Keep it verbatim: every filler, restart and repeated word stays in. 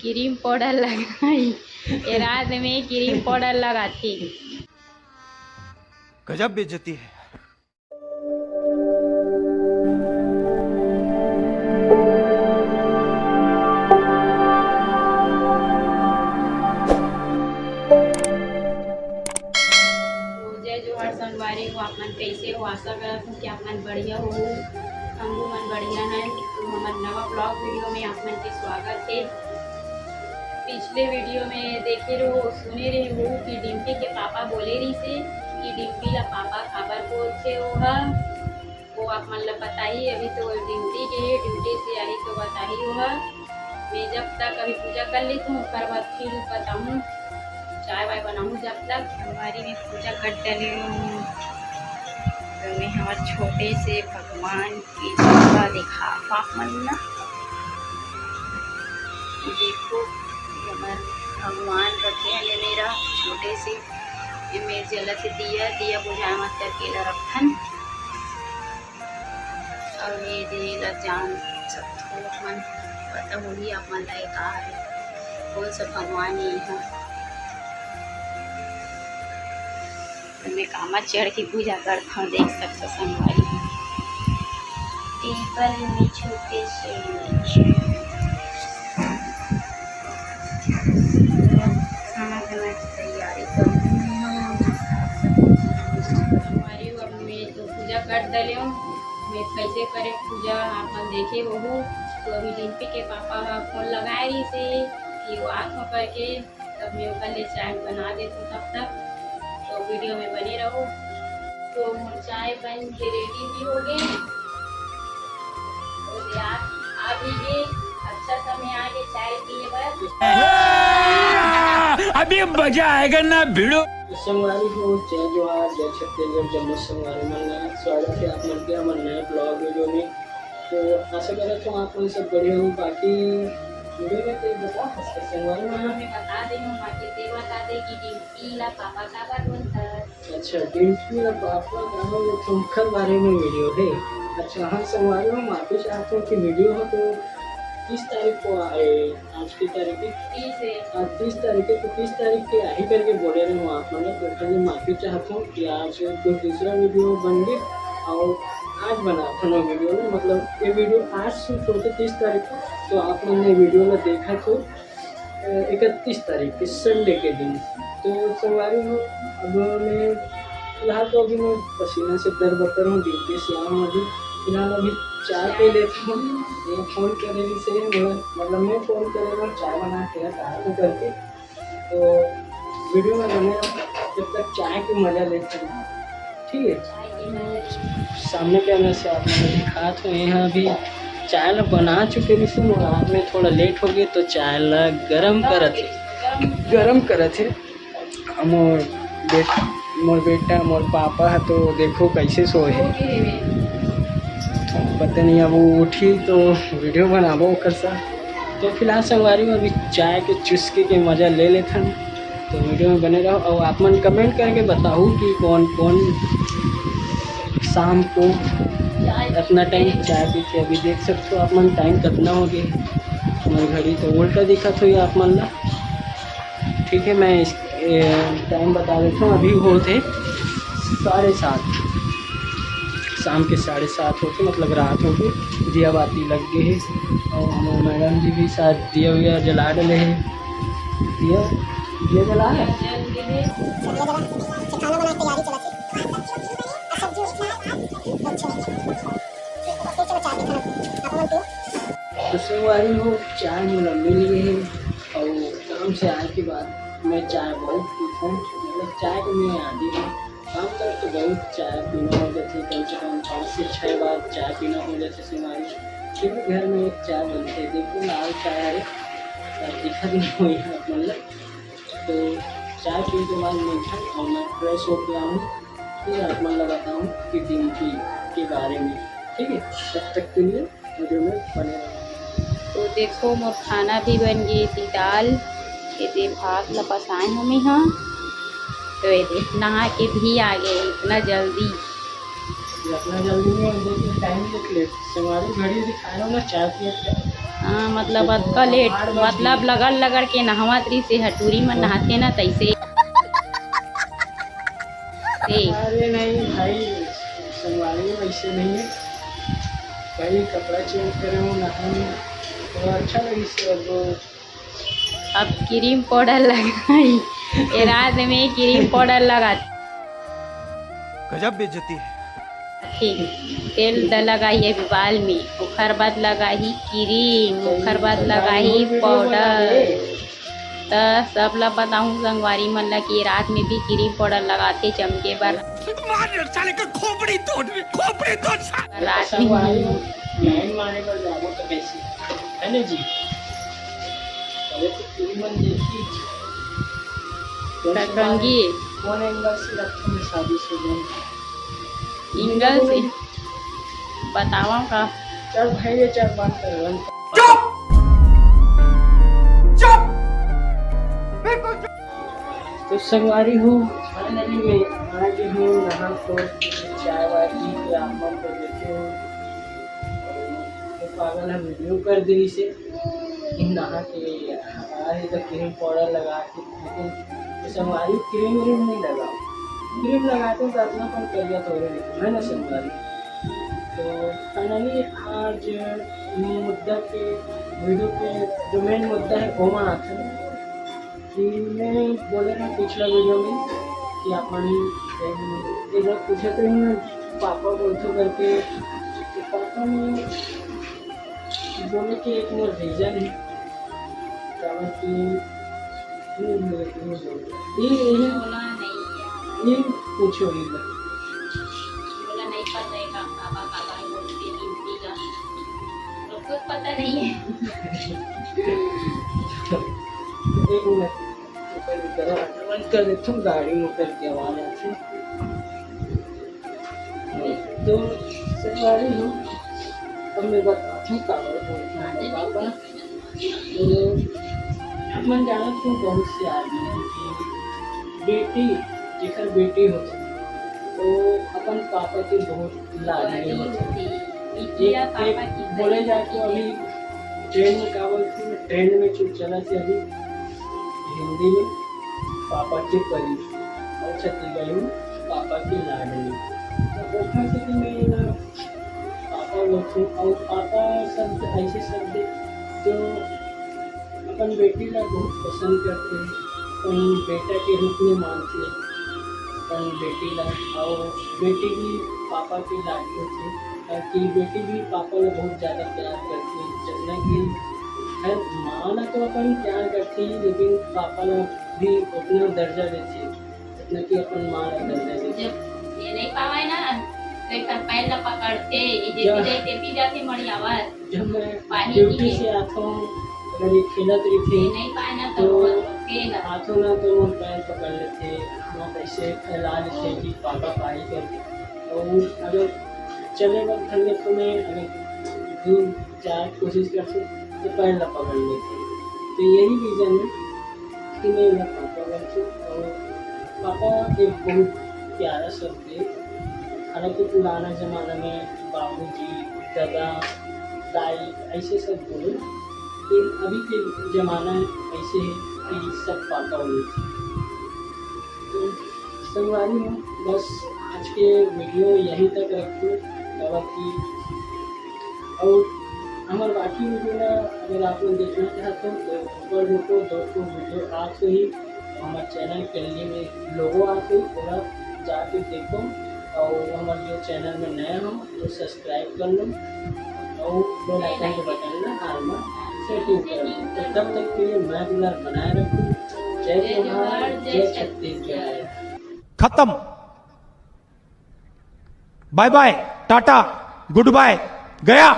Cream powder लगाई, ये रात में क्रीम पाउडर लगाती। गजब बेइज्जती है। तो जय जोहार संगवारी हो, आप मन कैसे हो? आशा करत हूँ कि आप मन बढ़िया हो, हमू मन बढ़िया हैं। तो हमर नवा ब्लॉग वीडियो में आप मन के स्वागत है। पिछले वीडियो में देखे रहो, सुने रहे हो कि डिम्पी के पापा बोले रही से कि डिम्पी ला पापा काबर बोलथे ओहा। वो आप मन ला बताही, अभी तो ड्यूटी गे हे, ड्यूटी से आही तो बताही ओहा। मैं जब तक अभी पूजा कर लेथूँ, ओकर बाद फिर बताहूँ, चाय वाय बनाहूँ। जब तक संगवारी में पूजा कर डले हूँ, तो मैं हमार छोटे से भगवान के जगह दिखा आप मन ला। देखो, ये हमार भगवान रखे हैं, ये मेरा छोटे से, ये मैं जलत दिया, दिया बुझाए मत करके ला रखथन। अउ ये दे ला जान सकथो आप मन, पता होही आप मन ला ये का हरे, कौन सा भगवान ये है। मैं कामा चढ़ के पूजा करता हूँ, देख सकथो संगवारी। टेबल में छोटे से खाना बनाए की तैयारी करूँ। संगवारी, अब मैं तो पूजा कर डले हूँ। मैं कैसे करे पूजा आप मन देखे होहू। तो अभी रिम्पी के पापा ह फोन लगाए रहिसे कि वो आत हो करके, तब मैं ओकर ले चाय बना देथूँ तब तक। तो वीडियो में बने रहो। तो मोर चाय बन के रेडी भी हो गए। तो यार, आ भी गए, अच्छा समय आ गए चाय पिए बर। अभी मजा आएगा ना भिड़ो। संगवारी हो, जय जोहार, जय छत्तीसगढ़, जम्मो संगवारी मन ला स्वागत है आप मन के हमर नए ब्लॉग वीडियो में। तो आशा करत हूँ आप मन सब बढ़िया हो। बाकी वीडियो में तो बता सकते संगवारी मन ला। मैं बता दे हूँ, बाकी ते बता दे कि डिम्पी ला पापा काबर बोलथस? अच्छा, डिम्पी ला पापा काबर बोलथस, ओकर बारे में वीडियो है। अच्छा, हम संगवारी हो, माफी चाहते हैं कि वीडियो हो तो तीस तारीख को आए, आज की तारीख है? तीस है। हाँ, तीस तारीख है, तो तीस तारीख के आही करके बोले रहे हूँ आप मन ला, तो फिर माफी चाहता हूँ कि आज कुछ दूसरा वीडियो बन गए और आज बना था ना वीडियो में, मतलब ये वीडियो आज शूट होते तीस तारीख को, तो आप मन ने वीडियो में देखा तो इकतीस तारीख के संडे के दिन। तो संगवारी हो, अब मैं फिलहाल तो अभी मैं पसीना से दरबतर हूँ, ड्यूटी से आया हूँ अभी। फिलहाल अभी चाय पी लेता हूँ। ये फोन करे से, मतलब मैं फोन करे रहा हूँ, चाय बना के रखा है करके। तो वीडियो में बने रहो, जब तक चाय की मजा लेते हैं, ठीक है। सामने कैमरा से आप लोगों को दिखात हूँ, यहाँ अभी चाय ला बना चुके रहिसे, और रात में थोड़ा लेट हो गए तो चाय ला गरम करत है, गरम करत है। मोर बेट मोर बेटा, मोर पापा है, तो देखो कैसे सोए है। पता नहीं अब वो उठी तो वीडियो बनाबो ओकर साथ। तो फिलहाल संगवारी हो, अभी चाय के चुस्की के मजा ले लेथन। तो वीडियो में बने रहो और आप मन कमेंट करके बताओ कि कौन कौन शाम को इतना टाइम चाय पीथे। अभी देख सकते हो आप मन, टाइम कितना हो गया, हमारी घड़ी तो उल्टा दिखत होही आप मन ला। ठीक है, मैं इस टाइम बता देता हूँ, अभी होत है साढ़े सात, शाम के साढ़े सात होते, मतलब रात होते, दिया बाती लग गए है। और हमारे मैडम जी भी साथ दिया उया जला डले है। दिया, दिया जला है। खाना बनाने की तैयारी चलत है। सब्जी उठना है। अच्छा। फिर चलो चाय पी खाना। आप लोग पियो। तो संगवारी हो, चाय मोला मिल गए है और काम से आए के बाद मैं चाय बहुत पीता हूँ, मतलब चाय को मैं आदी हूँ। आमतौर तो बहुत चाय पीना हो जाथे, कम से कम पाँच से छः बार चाय पीना हो जाथे संगवारी। फिर भी घर में एक चाय बनथे, देखो लाल चाय हरे, पर दिखत नहीं होही आप मन ला। तो चाय पी के बाद मैं उठा और मैं फ्रेश होके आऊँ, फिर आप मन ला बताऊँ कि डिम्पी के बारे में, ठीक है। तब तक के लिए वीडियो में बने रहो। तो देखो, मोर खाना भी बन गई थी, दाल, ये दे भात ला पसाए हूँ मैं, हाँ। तो ये दे, नहा के भी आ गए इतना जल्दी। ये इतना जल्दी नहीं, हम दो तीन टाइम देख ले, संगवारी घड़ी दिखा रहा हूँ ना, चाय पिए थे। हाँ, मतलब अतका लेट, मतलब लगड़ लगड़ के नहावत रहिस हे, टूरी मन नहाथे ना तइसे। ए। अरे नहीं भाई, संगवारी में वैसे नहीं है भाई। कपड़ा चेंज करे हूँ, नहाए हूँ, तो अच्छा लगिस हे। अब अब क्रीम पाउडर लगाही, ए रात में क्रीम पाउडर लगा। गजब बेइज्जती है। ठीक, तेल द लगाही अभी बाल में, ओखर बाद लगाही क्रीम, ओखर बाद लगाही पाउडर। त सब ला बताहूँ संगवारी मन ला कि रात में भी क्रीम पाउडर लगाथे चमके बर। मार साले का खोपड़ी तोड़, खोपड़ी तोड़ साले। रात में संगवारी हो, लाइन मारे बर जाबो त कैसे? है ना जी? पहले तो पूरी मन देखी। कौन सी बात? कौन एंगल से रखूं मैं शादी से? एंगल से बतावा का? चल भाई, ये चल बात कर। चुप! चुप! बिल्कुल चुप! तो संगवारी हो, finally मैं आ गया हूँ, नहा धो के चाय वाय पी के आप मन को देखे हो। तो पागल है, वीडियो कर दी इसे। कि नहा के आ रही तो क्रीम पाउडर लगा के, लेकिन ये संगवारी क्रीम व्रीम नहीं लगाओ। क्रीम लगाते तो अपना अपन करिया थोड़े दिखे, है ना संगवारी? तो finally आज मुद्दा के, वीडियो के जो मेन मुद्दा है ओमा आते हैं कि मैं बोले ना पिछला वीडियो में कि अपन एक बार पूछे तो ही पापा बोलते करके, तो पापा ने बोले कि एक मोर रीजन है, काबर कि नहीं बोले, नहीं बोले। ये, ये, बोला नहीं है। ये पूछो, ये ला। बोला नहीं पता है का, पापा, पापा बोलते हिंदी का। तो खुद पता नहीं है। एक मिनट, ऊपर उतर, बंद कर देता हूँ, गाड़ी मोटर की आवाज आती है। तो संगवारी हो, अब मैं बताता हूँ काबर बोलता हूँ पापा। तो अपन जानत हो बहुत से आदमी हैं कि बेटी, जेकर बेटी होथे, तो अपन पापा के बहुत लाडली होथे। एक, एक बोले जाके अभी ट्रेंड में का बोलथे, ट्रेंड में जो चलत हे अभी हिंदी में पापा के परी और छत्तीसगढ़ी में पापा के लाडली। तो ओखर सेती मैं एला पापा बोलथों। और पापा शब्द ऐसे शब्द हे जो अपन बेटी ला बहुत पसंद करथे, अपन बेटा के रूप में मानथे अपन बेटी ला, और बेटी भी पापा के लाडली होथे, ताकि बेटी भी पापा ला बहुत ज्यादा प्यार करथे। जितना कि हर माँ ला तो अपन प्यार करथे ही, लेकिन पापा ला भी उतना दर्जा देथे जितना कि अपन माँ ला दर्जा देथे। जब ये नहीं पावे ना, तो एकर पैर ला पकड़थे, ये जब जेती जाए, तेती जाथे मड़ियावर। जब मैं पानी ड्यूटी पीए। से आथों, अगर ये खेलत रहिथे, ये नहीं पाए ना, तो तो वो रोकेगा। आथों ना, तो मोर पैर पकड़ लेथे, हाथ ऐसे फैला लेथे कि पापा पानी करके। और अगर चले वक्त हम लोग को मैं अगर दूर जाए कोशिश करते, तो पैर ला पकड़ लेथे। तो यही रीजन है कि मैं एला पापा बोलथों। और पापा एक बहुत प्यारा शब्द है। हालांकि पुराना जमाना में बाबूजी, दादा, दाई ऐसे सब बोले, लेकिन अभी के जमाना ऐसे है कि सब पापा बोलथे। तो संगवारी हो, बस आज के वीडियो यहीं तक रखूँ। बाबा की और हमारे बाकी वीडियो ना अगर आप लोग देखना चाहते हो तो ऊपर देखो, दो ठो वीडियो आप ही हमारे चैनल के लिए में लोगो आप ही पूरा जाके देखो। और हमारे जो चैनल में नए हो तो सब्सक्राइब कर लो और बेल आइकन के बटन ना आल में सेटिंग कर लो। तो तब तक के लिए मैं दुलार बनाए रखूँ। जय जोहार, जय छत्तीसगढ़। खत्म। बाय बाय, टाटा, गुड बाय, गया।